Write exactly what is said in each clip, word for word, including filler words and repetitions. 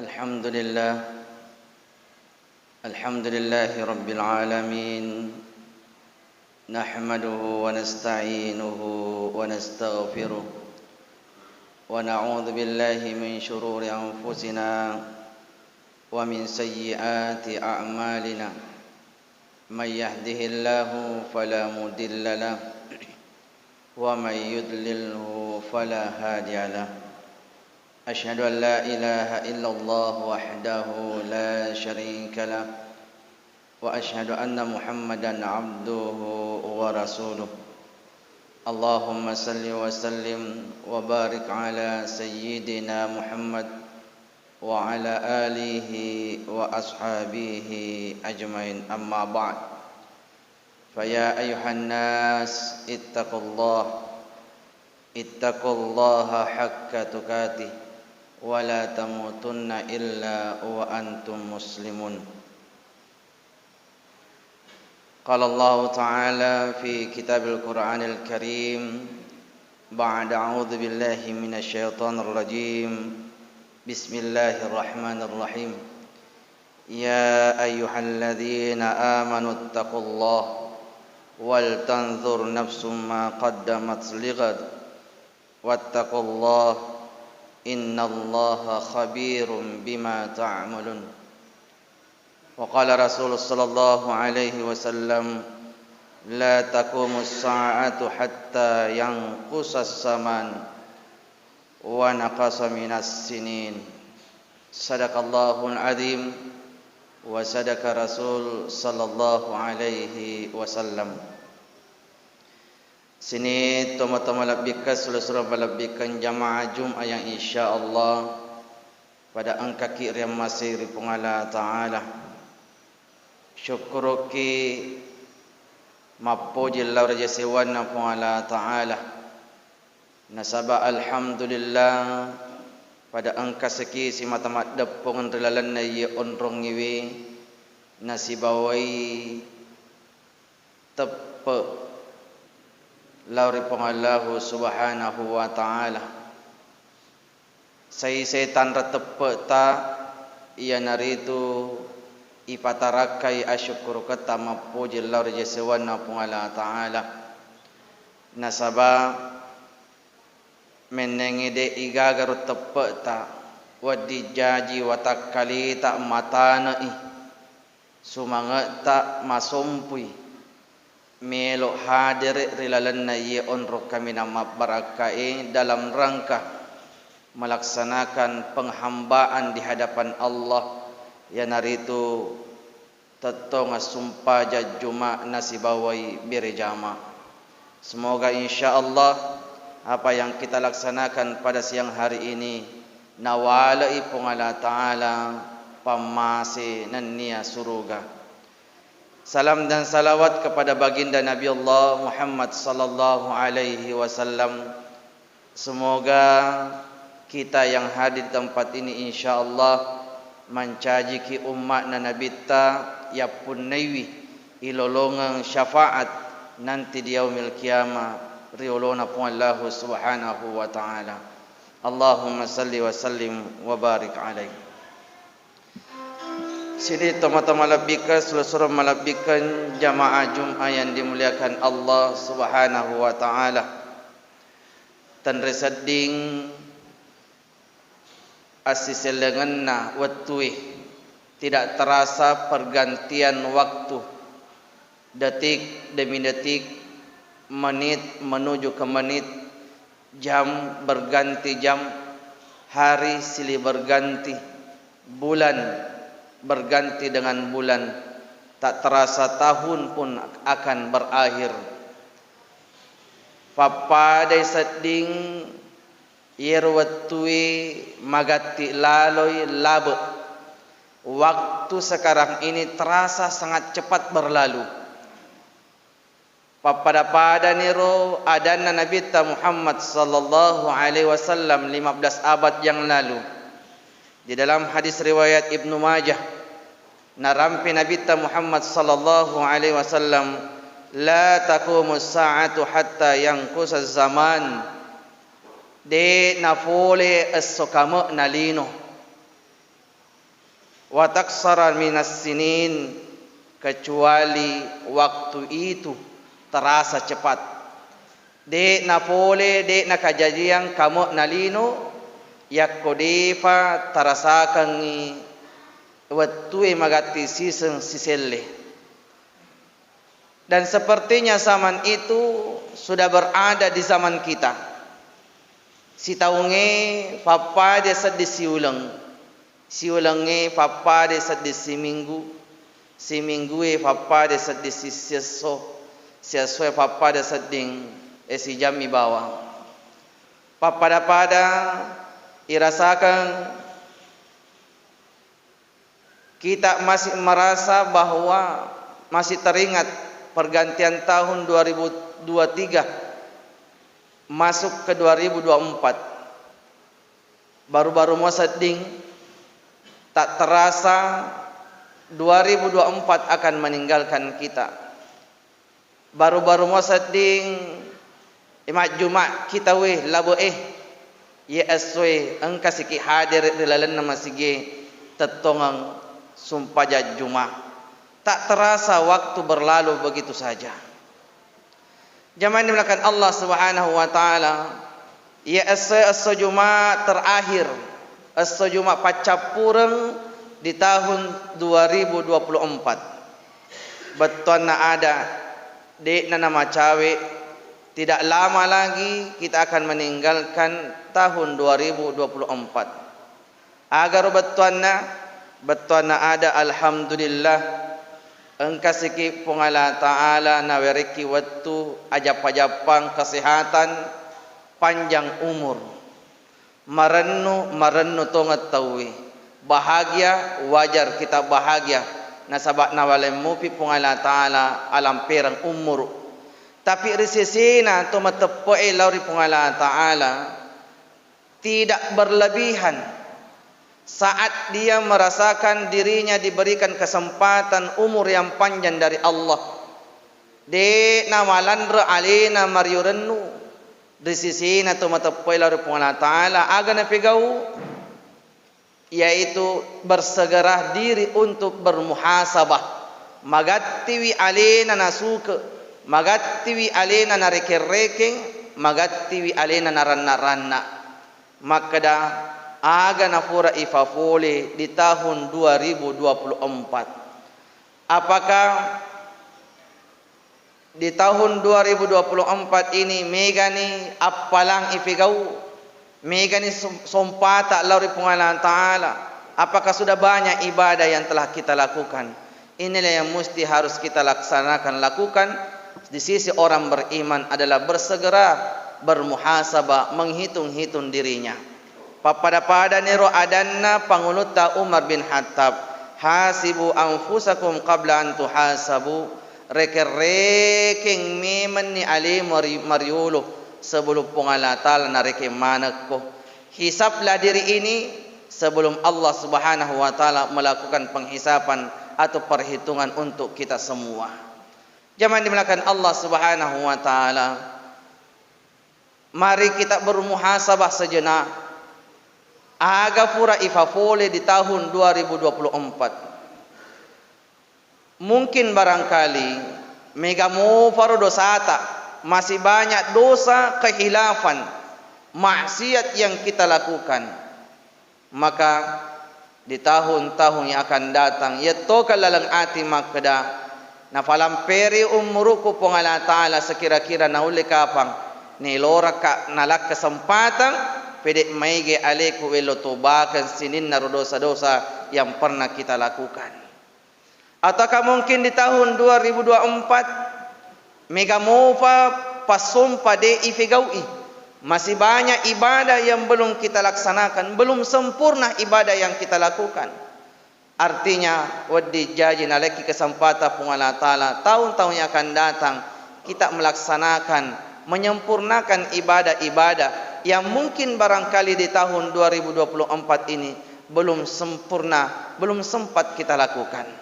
الحمد لله. الحمد لله رب العالمين. نحمده ونستعينه ونستغفره، ونعوذ بالله من شرور أنفسنا ومن سيئات أعمالنا. من يهده الله فلا مضل له، ومن يضلله فلا هادي له. أشهد أن لا إله إلا الله وحده لا شريك له، وأشهد أن محمدا عبده ورسوله. اللهم صل وسلم وبارك على سيدنا محمد وعلى آله وأصحابه أجمعين. أما بعد، فيا أيها الناس اتقوا الله، اتقوا الله حق تقاته، ولا تموتن إلا وأنتم مسلمون. قال الله تعالى في كتاب القرآن الكريم بعد أعوذ بالله من الشيطان الرجيم. بسم الله الرحمن الرحيم. يا أيها الذين آمنوا اتقوا الله ولتنظر نفس ما قدمت لغد واتقوا الله إن الله خبير بما تعملون. وقال رسول صلى الله عليه وسلم، لا تقوم الساعة حتى ينقص الزمان ونقص من السنين. صدق الله العظيم وصدق رسول صلى الله عليه وسلم. Sini tomatoa malebbikkeng, sura-sura malebbikkeng jamaah Jumat yang insyaallah pada engkaki riammasei ri Puang Allah Ta'ala. Syukkuruki mappoji lao ri aja sewwanna Puang Allah Ta'ala. Nasaba alhamdulillah, pada engka seki simata maddeppung ri lalenna iye onrongngiwi nasibawai teppe lao ri Puang Allahu Subhanahu wa Ta'ala. Saisai tanra teppe'ta, iyanaritu ipatarakkai asyukkuruketta mappoji lao ri aja sewwanna Puang Allah Ta'ala. Nasaba mennengngi de' igaga ro teppe'ta, wedding jaji watakkalita matane'i, sumange'ta masompui, melo hadere ri lalenna iye onrong kaminang mabbarakkae dalam rangka melaksanakan penghambaan di hadapan Allah, iyanaritu tettong assumpajang Juma nasibawai berejama. Semoga insyaallah apa yang kita laksanakan pada siang hari ini nawale'i Puang Allah Ta'ala pammase nennia suruga. Salam dan salawat kepada baginda Nabi Allah Muhammad sallallahu alaihi wasallam. Semoga kita yang hadir di tempat ini insyaallah mancajiki umma'na Nabitta yappunnaiwi ilolongeng syafaat nanti di yaumil qiyamah ri olona Puang Allahu Subhanahu wa Ta'ala. Allahumma salli wa sallim wa barik alaih. Sini tomatoa malebbikkeng, sura-sura malebbikkeng jamaah Jumat yang dimuliakan Allah Subhanahu wa Ta'ala. Tenre sedding assisellengenna wettue, tidak terasa pergantian waktu, detik demi detik, menit menuju ke menit, jam berganti jam, hari silih berganti, bulan berganti dengan bulan, tak terasa tahun pun akan berakhir. Pappadai sedding iyero wettue magatti laloi labe. Waktu sekarang ini terasa sangat cepat berlalu. Pappada-padaniro adanna Nabitta Muhammad sallallahu alaihi wasallam lima belas abad yang lalu. Di dalam hadis riwayat Ibnu Majah, narampe Nabitta Muhammad sallallahu alaihi wasallam, "La taqumu sa'atu hatta yanqusa zaman." De' nafole esso kame'na lino. Wa taksara minas sinin, kecuali waktu itu terasa cepat. De'na pole, de'na kajajiyang kame'na lino, yakko de'pa tarasakengngi wettue magatti siseng siselle. Dan sepertinya zaman itu sudah berada di zaman kita. Sitaungnge pappada seddi siuleng. Siulengnge pappada seddi siminggu. Siminggue pappada seddi si-, siesso. Siessoe pappada sedding, eh, sijammi bawang. Pappada-pada irasakeng kita masih merasa bahwa masih teringat pergantian tahun dua ribu dua tiga masuk ke dua ribu dua empat. Baru-baru mau sedding, tak terasa dua ribu dua empat akan meninggalkan kita. Baru-baru mau sedding, eh, majjuma kita weh, labe eh. Ye essoe engka siki hadere ri lalenna masige tettongeng sumpajang Juma. Tak terasa waktu berlalu begitu saja. Jamaah yang dimuliakan Allah Subhanahu wa Ta'ala, iya esso, esso Juma terakhir, esso Juma paccappureng di tahun dua ribu dua puluh empat. Bettuanna ada, de'na namacawe, tidak lama lagi kita akan meninggalkan tahun dua ribu dua puluh empat. Agaro bettuanna, bettuanna ada, alhamdulillah, engka siki Puang Allah Ta'ala nawerekki wettu ajappa-jappang kesehatan, panjang umur. Marennu, marennu tongeng tauwe. Bahagia, wajar kita bahagia, nasaba nawalemmupi Puang Allah Ta'ala alampereng umuru. Tapi ri sesena to mateppe'e lao ri Puang Allah Ta'ala, tidak berlebihan saat dia merasakan dirinya diberikan kesempatan umur yang panjang dari Allah. De' namalanre alena mariurennu ri sisina to mateppai lao ri Puang Allah Ta'ala, aga napegau, yaitu bersegerah diri untuk bermuhasabah. Magattiwi alena nasuke, magattiwi alena narekeng-rekeng, magattiwi alena naranna-ranna. Makkeda, aga napura ifafole di tahun dua ribu dua puluh empat? Apakah di tahun dua ribu dua puluh empat ini megani appalang ifegau, megani som-, sompata lao ri Puang Allah Ta'ala? Apakah sudah banyak ibadah yang telah kita lakukan? Inilah yang mesti harus kita laksanakan, lakukan di sisi orang beriman adalah bersegera bermuhasabah, menghitung-hitung dirinya. Pappada-padaniro adanna Pangulutta Umar bin Khattab, "Hasibu anfusakum qabla an tuhasabu." Rekeng-rekeng memenni alemu ri-, mariolo sebelum Puang Allah Ta'ala narekeng manekko. Hisablah diri ini sebelum Allah Subhanahu wa Ta'ala melakukan penghisaban atau perhitungan untuk kita semua. Jamaah dimuliakan Allah Subhanahu wa Ta'ala, mari kita bermuhasabah sejenak. Aga pura ifafole di tahun dua ribu dua puluh empat? Mungkin barangkali mega moparo dosata, masih banyak dosa, kehilafan, maksiat yang kita lakukan. Maka di tahun-tahun yang akan datang, yettoka laleng ati makkeda, "Nafalamperi umuruku Puang Allah Ta'ala, sekira-kira naulle kapang, neloraka nala kesempatan, pede maige aleku wello tobakeng sininna ro dosa-dosa yang pernah kita lakukan." Ataukah mungkin di tahun dua ribu dua puluh empat, mega mopa passompa de ifegau'i? Masih banyak ibadah yang belum kita laksanakan, belum sempurna ibadah yang kita lakukan. Artinya, wedding jaji nalekki kesempatan Puang Allah Ta'ala, tahun-tahun yang akan datang, kita melaksanakan, menyempurnakan ibadah-ibadah yang mungkin barangkali di tahun dua ribu dua puluh empat ini belum sempurna, belum sempat kita lakukan.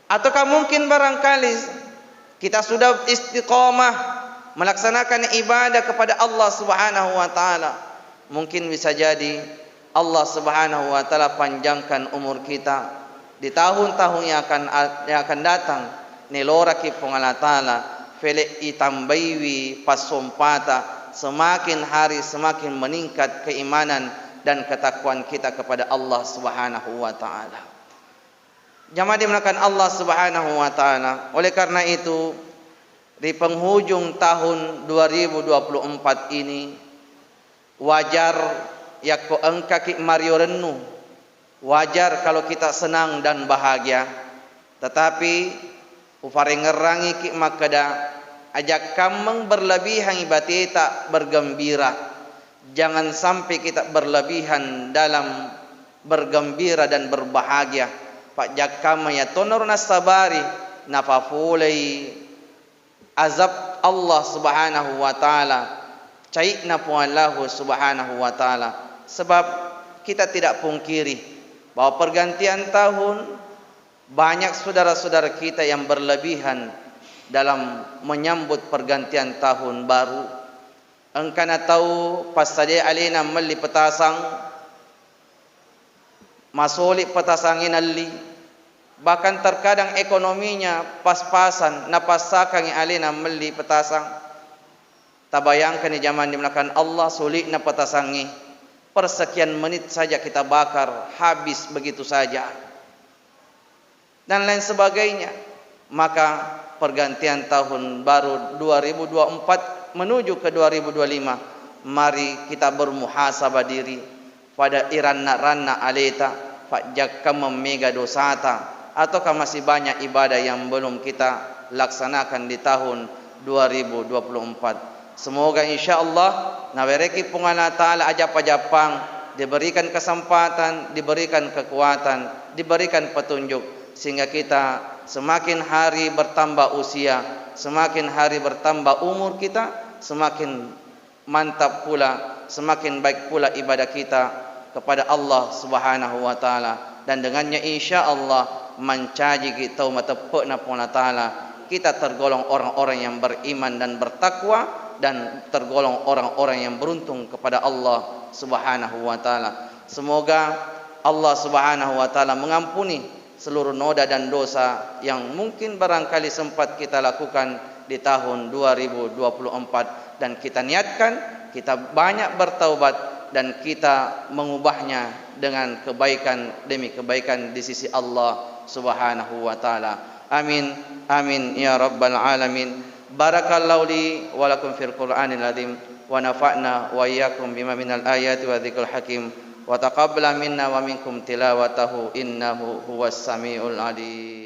Ataukah mungkin barangkali kita sudah istiqomah melaksanakan ibadah kepada Allah Subhanahu wa Ta'ala? Mungkin bisa jadi Allah Subhanahu wa Ta'ala panjangkan umur kita di tahun-tahun yang akan, yang akan datang. Neloraki Puang Allah Ta'ala, fele itambaiwi passompata, semakin hari semakin meningkat keimanan dan ketakwaan kita kepada Allah Subhanahu wa Ta'ala. Jamaah dimuliakan Allah Subhanahu wa Ta'ala, oleh karena itu, di penghujung tahun dua ribu dua puluh empat ini, wajar yakko engkaki mario rennu, wajar kalau kita senang dan bahagia. Tetapi uparengngerangiki makkeda, aja kammeng berlebihan ibateta bergembira. Jangan sampai kita berlebihan dalam bergembira dan berbahagia. Pajjakkamma yatonaro nassabari, napapolei azab Allah Subhanahu wa Ta'ala, cai'na Puang Allahu Subhanahu wa Ta'ala. Sebab kita tidak pungkiri bahwa pergantian tahun, banyak saudara-saudara kita yang berlebihan dalam menyambut pergantian tahun baru. Engkana tau passadia alena melli petasang, masoli petasangnge nelli, bahkan terkadang ekonominya pas-pasan napassakangngi alena melli petasang. Tabayangkani, jamaah dimuliakan Allah, suli'na petasangnge, persekian menit saja kita bakar, habis begitu saja, dan lain sebagainya. Maka pergantian tahun baru dua ribu dua puluh empat menuju ke dua ribu dua puluh lima, mari kita bermuhasabah diri pada iranna-ranna aleta, pajjakka memmega dosata, ataukah masih banyak ibadah yang belum kita laksanakan di tahun dua ribu dua puluh empat. Semoga insya Allah nawereki Puang Allah Ta'ala ajappa-jappang, diberikan kesempatan, diberikan kekuatan, diberikan petunjuk, sehingga kita semakin hari bertambah usia, semakin hari bertambah umur kita, semakin mantap pula, semakin baik pula ibadah kita kepada Allah Subhanahu wa Ta'ala, dan dengannya insya Allah mancajiki tau mateppe'na Puang Allah Ta'ala, kita tergolong orang-orang yang beriman dan bertakwa, dan tergolong orang-orang yang beruntung kepada Allah Subhanahu wa Ta'ala. Semoga Allah Subhanahu wa Ta'ala mengampuni seluruh noda dan dosa yang mungkin barangkali sempat kita lakukan di tahun dua ribu dua puluh empat, dan kita niatkan, kita banyak bertaubat, dan kita mengubahnya dengan kebaikan demi kebaikan di sisi Allah Subhanahu wa Ta'ala. Amin, amin, ya Rabbal Alamin. Barakallahu li wa lakum fil Qur'anil Azim, wa nafa'na wa iyyakum bima minal ayati wa dzikril hakim, wa taqabbala minna wa minkum tilawatahu, innahu huwas samiul alim.